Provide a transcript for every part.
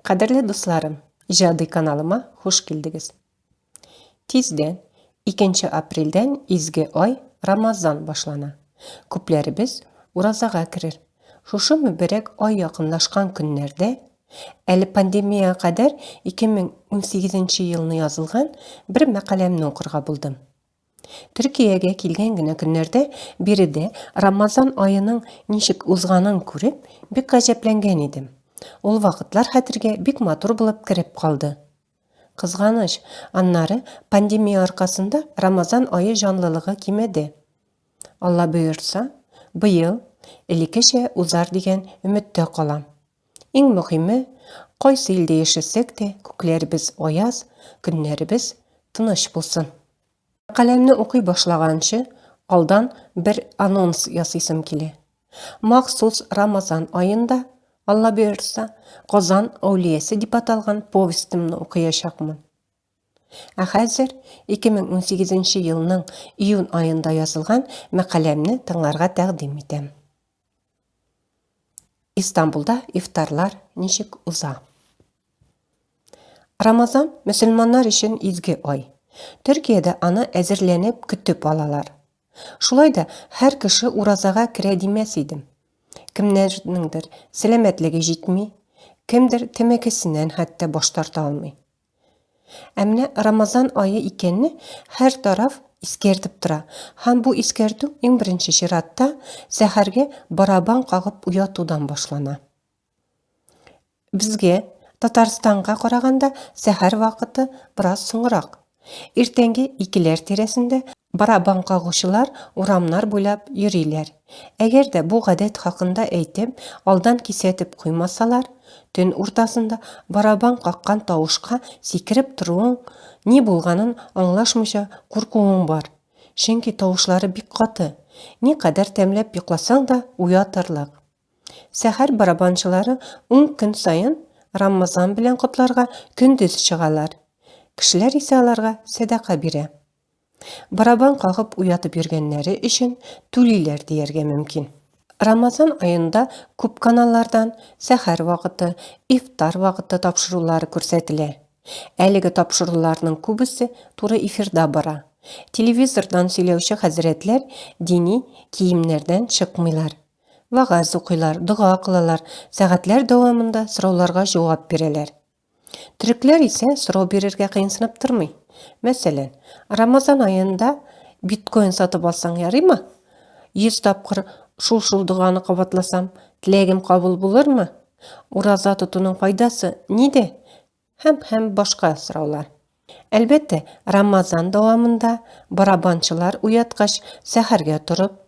Кадерле дусларым, иҗади каналыма хуш килдегез. Тиздән, 2 апрельдән изге ай Рамазан башлана. Күпләребез уразага керер. Шушы мөбарәк ай якынлашкан көннәрдә, әле пандемиягә кадәр 2018 елны язылган бер мәкаләмне укырга булдым. Төркиягә килгән генә көннәрдә биредә Рамазан аеның ничек узганын күреп, бик гаҗәпләнгән идем. Ул вакытлар хәтергә бик матур булып кереп калды. Кызганыч, аннары пандемия аркасында Рамазан ае җанлылыгы кимеде. Алла боерса, быел элеккечә узар дигән өметтә калам. Иң мөһиме, кайсы илдә яшәсәк тә, күкләребез аяз, көннәребез тыныч булсын. Мәкаләмне укый башлаганчы, алдан бер анонс ясыйсым килә. Махсус Рамазан аенда, Алла боерса, Казан әүлиясе дип аталган повестемны укыячакмын. Ә хәзер 2018 елның июнь аенда язылган мәкаләмне тыңларга тәкъдим итәм. Истанбулда ифтарлар ничек уза? Рамазан мөселманнар өчен изге ай. Төркиядә аны әзерләнеп көтеп алалар. Шулай да һәр кеше уразага керә димәс идем. Кемнәрнеңдер сәламәтлеге җитми, кемдер тәмәкесеннән хәтта баш тарта алмый. Ә менә Рамазан ае икәнне һәр тараф искәртеп тора. Һәм бу искәртү иң беренче чиратта сәхәргә барабан кагып уятудан башлана. Безгә, Татарстанга караганда, сәхәр вакыты бераз соңрак. Иртәнге икеләр тирәсендә барабан кагучылар урамнар буйлап йөриләр. Әгәр дә бу гадәт хакында әйтеп, алдан кисәтеп куймасалар, төн уртасында барабан каккан тавышка сикереп торуың, ни булганын аңлашмыйча куркуың бар. Чөнки тавышлары бик каты, никадәр тәмләп йокласаң да уятырлык. Сәхәр барабанчылары ун көн саен Рамазан белән котларга көндез чыгалар. Кешеләр исә аларга сәдака бирә. Барабан кагып уятып йөргәннәре өчен түлиләр дияргә мөмкин. Рамазан аенда күп каналлардан сәхәр вакыты, ифтар вакыты тапшырулары күрсәтелә. Әлеге тапшыруларның күбесе туры эфирда бара. Телевизордан сөйләүче хәзрәтләр дини киемнәрдән чыкмыйлар. Вәгазь укыйлар, дога кылалар, сәгатьләр дәвамында сорауларга җавап бирәләр. Төрекләр исә сорау бирергә кыенсынып тормый. Мәсәлән, Рамазан аенда биткоин сатып алсаң ярыймы? 100 тапкыр шул-шул доганы кабатласам, теләгем кабул булырмы? Ураза тотуның файдасы нидә? Һәм һәм башка сораулар. Әлбәттә, Рамазан дәвамында барабанчылар уяткач, сәхәргә торып,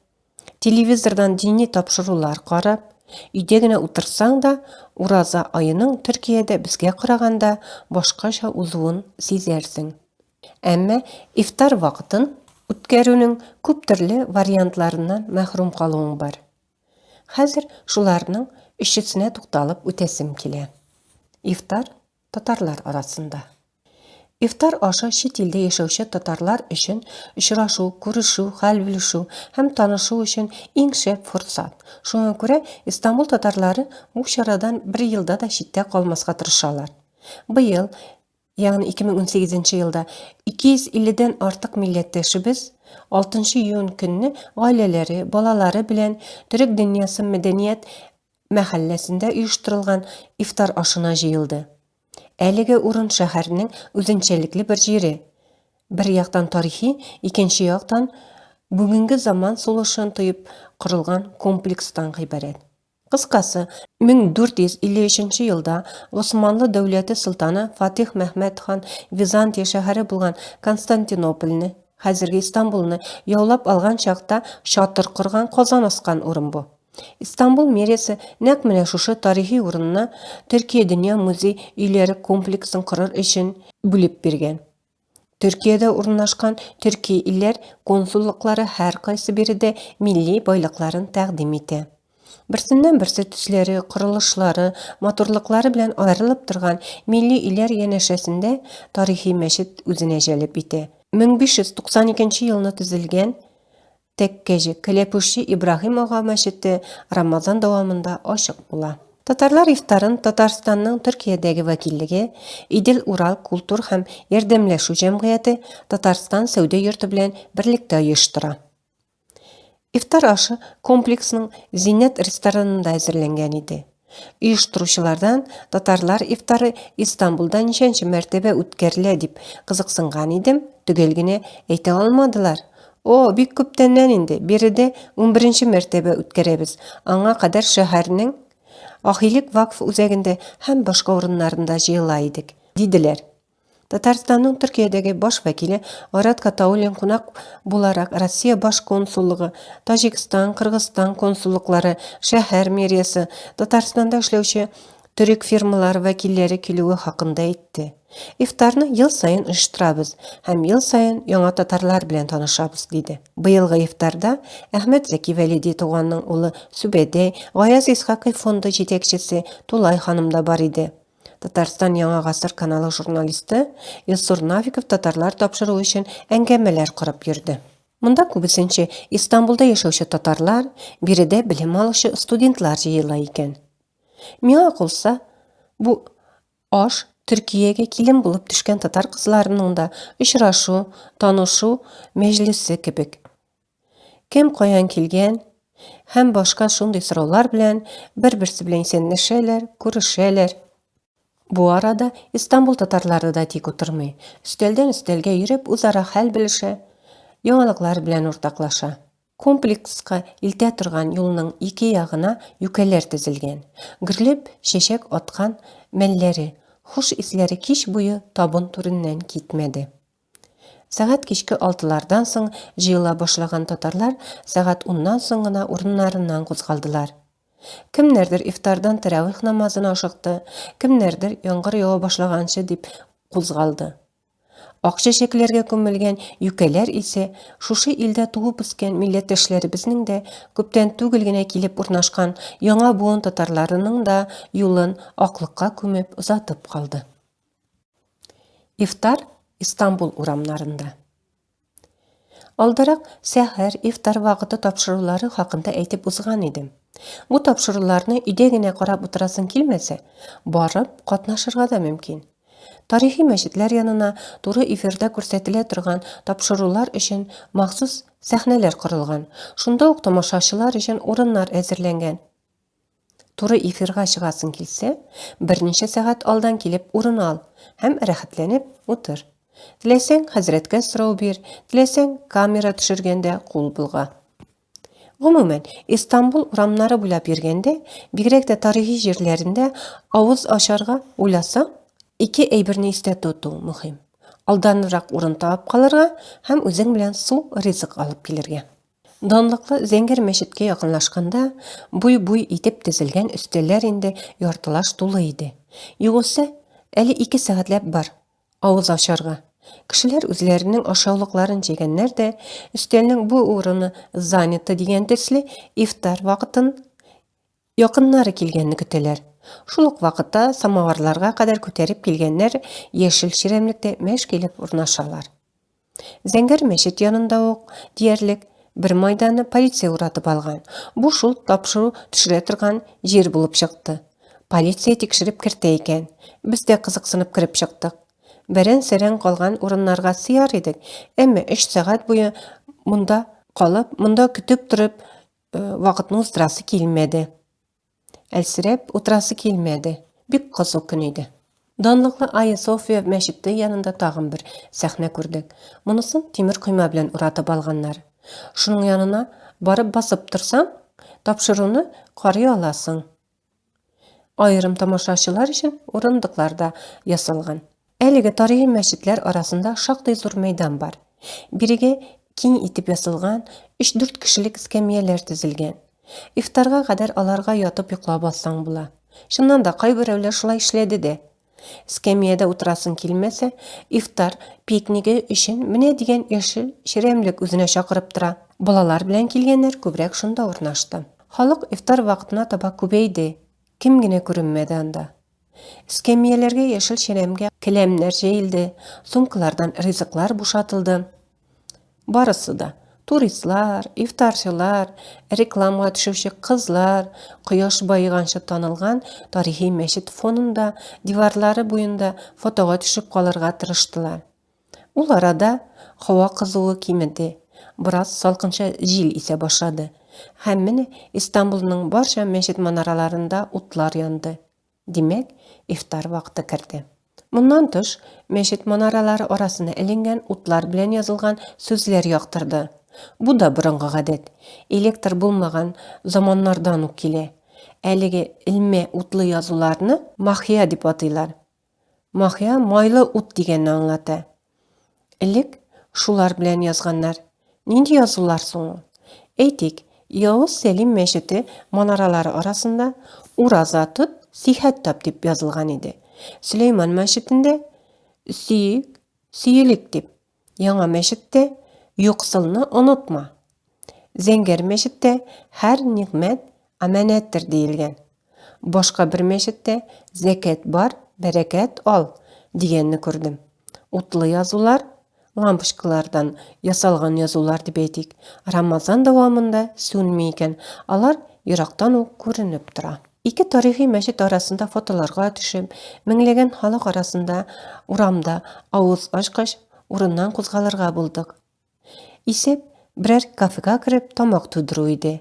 телевизордан дини тапшырулар карап, өйдә генә утырсаң да, ураза аеның Төркиядә безгә караганда башкача узуын сизәрсең. Әмма ифтар вакытын үткәрүнең күптөрле вариантларыннан мәхрүм калуың бар. Хәзер шуларның өчесенә тукталып үтәсем килә. Ифтар татарлар арасында. Ифтар ашы чит илдә яшәүче татарлар өчен очрашу, күрешү, хәл белешү һәм танышу өчен иң шәп форсат. Шуңа күрә Истанбул татарлары бу чарадан бер елда да читтә калмаска тырышалар. Быел Ягъни 2018 нче елда 250 дән артык милләттәшебез 6 июнь көнне гаиләләре, балалары белән Төрек дөньясы мәдәният мәхәлләсендә оештырылган ифтар ашына җыелды. Әлеге урын шәһәрнең үзенчәлекле бер җире. Бер яктан тарихи, икенче яктан бүгенге заман сулышын тоеп корылган комплекстан гыйбарәт. Кыскасы, 1453 елда Госманлы дәүләте солтаны Фатих Мәхмәт хан Византия шәһәре булган Константинопольне, хәзерге Истанбулны, яулап алган чакта чатыр корган казан аскан урын бу. Истанбул мэриясе нәкъ менә шушы тарихи урынны Төркия дөнья музей өйләре комплексын корыр өчен бүлеп биргән. Төркиядә урнашкан төрки илләр консуллыклары һәркайсы биредә милли байлыкларын тәкъдим итә. Берсеннән-берсе төсләре, корылышлары, матурлыклары белән аерылып торган милли өйләр янәшәсендә тарихи мәчет үзенә җәлеп итә. 1592 елны төзелгән Тәккәҗе, Кәләпүшче Ибраһим ага мәчете Рамазан дәвамында ачык була. Татарлар ифтарын Татарстанның Төркиядәге вәкиллеге, Идел-Урал култур һәм ярдәмләшү җәмгыяте Татарстан сәүдә йорты белән берлектә оештыра. Ифтар ашы комплексның Зиннәт ресторанында әзерләнгән иде. Оештыручылардан татарлар ифтары Истанбулда ничәнче мәртәбә үткәрелә дип кызыксынган идем, төгәл генә әйтә алмадылар. О, бик күптәннән инде, биредә унберенче мәртәбә үткәрәбез. Аңа кадәр шәһәрнең Ахилек вакф үзәгендә һәм башка урыннарында җыела идек, диделәр. Татарстанның Төркиядәге баш вәкиле Айрат Гатауллин кунак буларак Россия баш консуллыгы, Таҗикстан, Кыргызстан консуллыклары, шәһәр мэриясе, Татарстанда эшләүче төрек фирмалары вәкилләре килүе хакында әйтте. Ифтарны ел саен оештырабыз һәм ел саен яңа татарлар белән танышабыз, диде. Быелгы ифтарда Әхмәт Зәки Вәлиди туганның улы Сүбәдәй, Гаяз Исхакый фонды җитәкчесе Тулай ханым да бар иде. Татарстан Яңа гасыр каналы журналисты Илсур Нафиков татарлар тапшыруы өчен әңгәмәләр корып йөрде. Монда күбесенчә Истанбулда яшәүче татарлар, биредә белем алучы студентлар җыела икән. Миңа калса, бу Аш Төркиягә килен булып төшкән татар кызларының да очрашу, танышу мәҗлесе кебек. Кем каян килгән һәм башка шундый сораулар белән бер-берсе белән исәнләшәләр, күрешәләр. Бу арада Истанбул татарлары да тик утырмый, өстәлдән өстәлгә йөреп үзара хәл белешә, яңалыклар белән уртаклаша. Комплекска илтә торган юлның ике ягына юкәләр тезелгән. Гөрләп чәчәк аткан мәлләре, хуш исләре кич буе табын түреннән китмәде. Сәгать кичке алтылардан соң җыела башлаган татарлар сәгать уннан соң гына урыннарыннан кузгалдылар. Кемнәрдер ифтардан тәрәвих намазына ашыкты, кемнәрдер яңгыр ява башлаганчы дип кузгалды. Ак чәчәкләргә күмелгән юкәләр исә шушы илдә туып үскән милләттәшләребезнең дә, күптән түгел генә килеп урнашкан яңа буын татарларының да юлын аклыкка күмеп озатып калды. Ифтар Истанбул урамнарында. Алдарак сәхәр, ифтар вакыты тапшырулары хакында әйтеп узган идем. Бу тапшыруларны өйдә генә карап утырасың килмәсә, барып катнашырга да мөмкин. Тарихи мәчетләр янына туры эфирда күрсәтелә торган тапшырулар өчен махсус сәхнәләр корылган. Шунда ук тамашачылар өчен урыннар әзерләнгән. Туры эфирга чыгасың килсә, берничә сәгать алдан килеп урын ал һәм рәхәтләнеп утыр. Теләсәң, хәзрәткә сорау бир, теләсәң, камера төшергәндә кул болга. Гомумән, Истанбул урамнары буйлап йөргәндә, бигрәк тә тарихи җирләрендә авыз ачарга уйласаң, ике әйберне истә тоту мөһим. Алданрак урын табып калырга һәм үзең белән су, ризык алып килергә. Данлыклы зәңгәр мәчеткә якынлашканда, буй-буй итеп тезелгән өстәлләр инде яртылаш тулы иде. Югыйсә, әле ике сәгатьләп бар, авыз ачарга. Кешеләр үзләренең ашъяулыкларын җәйгәннәр дә, өстәлнең бу урыны занято дигән төсле, ифтар вакытын Якыннары килгәнне көтәләр. Шул ук вакытта самоварларга кадәр күтәреп килгәннәр яшел чирәмлектә мәш килеп урнашалар. Зәңгәр мәчет янында ук диярлек бер майданны полиция уратып алган. Бу шул тапшыру төшерә торган җир булып чыкты. Полиция тикшереп кертә икән. Без дә кызыксынып кереп чыктык. Берән-сәрән калган урыннарга сыяр идек, әмма өч сәгать буе монда калып, монда көтеп торып Э, вакытны уздырасы килмәде. Әлсерәп утырасы килмәде. Бик кызу көн иде. Данлыклы Айя София мәчете янында тагын бер сәхнә күрдек. Монысын тимер койма белән уратып алганнар. Шуның янына барып басып торсаң, тапшыруны карый аласың. Аерым тамашачылар өчен урындыклар да ясалган. Әлеге тарихи мәчетләр арасында шактый зур мәйдан бар. Бирегә киң итеп ясалган өч-дүрт кешелек эскәмияләр төзелгән. Ифтарга кадәр аларга ятып йоклап алсаң була. Чыннан да, кайберәүләр шулай эшләде дә. Эскәмиядә утырасың килмәсә, ифтар пикнигы өчен менә дигән яшел чирәмлек үзенә чакырып тора. Балалар белән килгәннәр күбрәк шунда урнашты. Халык ифтар вакытына таба күбәйде. Кем генә күренмәде анда. Эскәмияләргә яшел чирәмгә келәмнәр җәелде, сумкалардан ризыклар бушатылды. Барысы да. Туристлар, ифтарчылар, рекламага төшүче кызлар кояш баеганчы танылган тарихи мәчет фонында, диварлары буенда фотога төшеп калырга тырыштылар. Ул арада һава кызуы кимеде, бераз салкынча җил исә башлады. Һәм менә Истанбулның барча мәчет манараларында утлар янды. Димәк, ифтар вакыты керде. Моннан тыш, мәчет манаралары арасына эленгән утлар белән язылган сүзләр яктырды. Бу да борынгы гадәт. Электр булмаган заманнардан ук килә. Әлеге элмә утлы язуларны махия дип атыйлар. Махия майлы ут дигәнне аңлата. Элек шулар белән язганнар. Нинди язулар соң ул? Әйтик, Явыз Сәлим мәчете манаралары арасында Ураза тот, сихәт тап дип язылган иде. Сөләйман мәчетендә Сөек, сөелек дип. Яңа мәчеттә Юксылны онытма. Зәңгәр мәчеттә һәр нигъмәт амәнәттер диелгән. Башка бер мәчеттә зәкәт бар, бәрәкәт ал дигәнне күрдем. Утлы язулар, лампочкалардан ясалган язулар дип әйтик, Рамазан дәвамында сүнми икән, алар ерактан ук күренеп тора. Ике тарихи мәчет арасында фотоларга төшеп, меңләгән халык арасында урамда авыз ачкач, урыннан кузгалырга булдык. Исәп, берәр кафега кереп тамак туйдыру иде.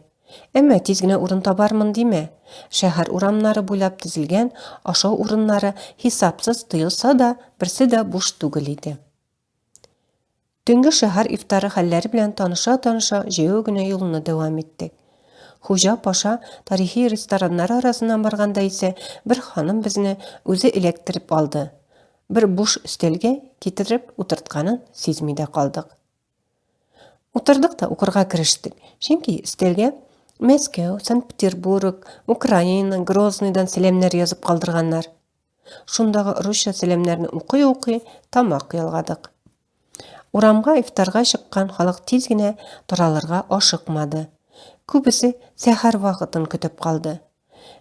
Әмма тиз генә урын табармын димә. Шәһәр урамнары буйлап тезелгән ашау урыннары хисапсыз тоелса да, берсе дә буш түгел иде. Төнге шәһәр ифтары хәлләре белән таныша-таныша җәяү генә юлны дәвам иттек. Хуҗа Паша тарихи рестораннары арасыннан барганда исә бер ханым безне үзе эләктереп алды. Бер буш өстәлгә китереп утыртканын сизми дә калдык. Утырдык та укырга керештек. Чөнки өстәлгә Мәскәү, Санкт-Петербург, Украина, Грозныйдан сәламнәр язып калдырганнар. Шундагы русча сәламнәрне укый-укый тамак ялгадык. Урамга ифтарга чыккан халык тиз генә таралырга ашыкмады. Күбесе сәхәр вакытын көтеп калды.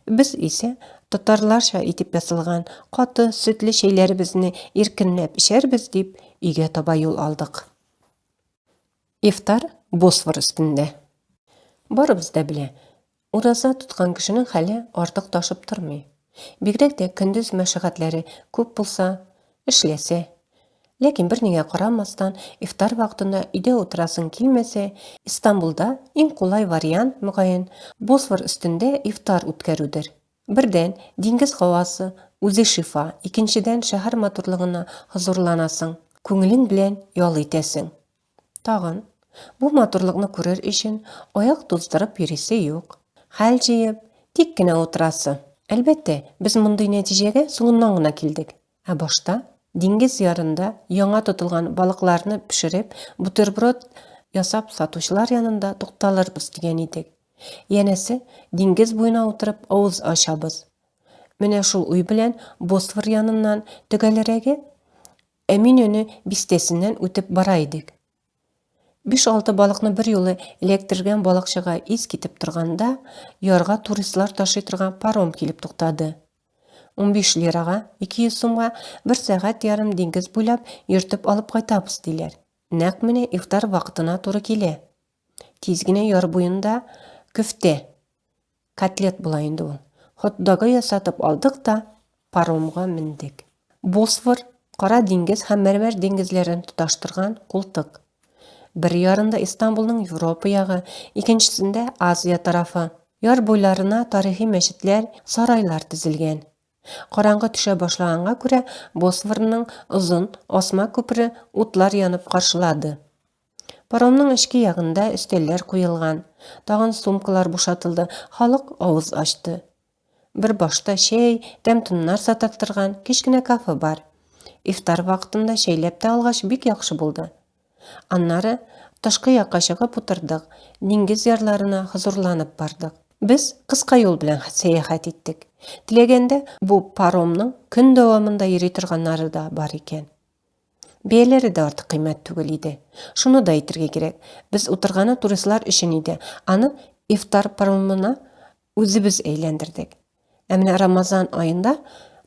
Без исә татарларча итеп ясалган каты сөтле чәйләребезне иркенләп эчәрбез дип өйгә таба юл алдык. Ифтар Босфор өстендә. Барыбыз да белә, Ураза тоткан кешенең хәле артык ташып тормый. Бигрәк тә көндез мәшәкатьләре күп булса, эшләсә. Ләкин бернигә карамастан, ифтар вакытында өйдә утырасың килмәсә, Истанбулда иң кулай вариант, мөгаен, Босфор өстендә ифтар үткәрүдер. Бердән, диңгез һавасы, үзе шифа, икенчедән, шәһәр матурлыгына хозурланасың, күңелең белән ял итәсең. Тагын, бу матурлыкны күрер өчен аяк туздырып йөрисе юк. Хәл җыеп, тик кенә утырасы. Әлбәттә, без мондый нәтиҗәгә соңыннан гына килдек. Ә башта диңгез ярында яңа тотылган балыкларны пешереп, бутерброд ясап сатучылар янында тукталырбыз дигән идек. Янәсе, диңгез буена утырып авыз ачабыз. Менә шул уй белән Босфор яныннан, төгәлрәге, Әминөне бистәсеннән үтеп бара идек. Биш-алты балыкны берьюлы эләктергән балыкчыга ис китеп торганда, ярга туристлар ташый торган паром килеп туктады. 15 лирага, 200 сумга бер сәгать ярым диңгез буйлап йөртеп алып кайтабыз, диләр. Нәкъ менә ифтар вакытына туры килә. Тиз генә яр буенда көфтә, Котлет була инде ул. Хот-догы ясатып алдык та, паромга мендек. Босфор, Кара диңгез һәм Мәрмәр диңгезләрен тоташтырган култык. Бер ярында Истанбулның Европа ягы, икенчесендә Азия тарафы. Яр буйларына тарихи мәчетләр, сарайлар төзелгән. Караңгы төшә башлаганга күрә, Босфорның озын асма күпере утлар янып каршылады. Паромның эчке ягында өстәлләр куелган. Тагын сумкалар бушатылды, халык авыз ачты. Бер башта чәй, тәм-томнар сата торган кечкенә кафе бар. Ифтар вакытында чәйләп тә алгач бик яхшы булды. Аннары тышкы якка чыгып утырдык, диңгез ярларына хозурланып бардык. Без кыска юл белән сәяхәт иттек. Теләгәндә бу паромның көн дәвамында йөри торганнары да бар икән. Бәяләре дә артык кыйммәт түгел иде. Шуны да әйтергә кирәк, без утырганы туристлар өчен иде, аны ифтар паромына үзебез әйләндердек. Ә менә Рамазан аенда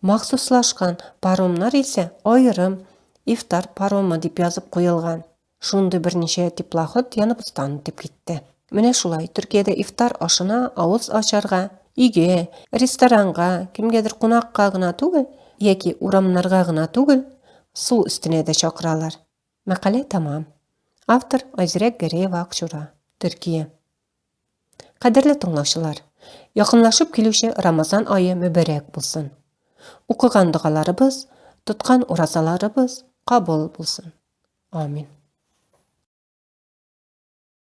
махсуслашкан паромнар исә аерым ифтар паромы дип язып куелган. Шундый берничә теплоход яныбыздан үтеп китте. Менә шулай Төркиядә ифтар ашына авыз ачарга, өйгә, ресторанга, кемгәдер кунакка гына түгел, яки урамнарга гына түгел, су өстенә дә чакыралар. Мәкалә тәмам. Автор Айзирәк Гәрәева Акчура, Төркия. Кадерле тыңлаучылар, якынлашып килүче Рамазан ае мөбарәк булсын. Укыган догаларыбыз, тоткан уразаларыбыз кабул булсын. Амин.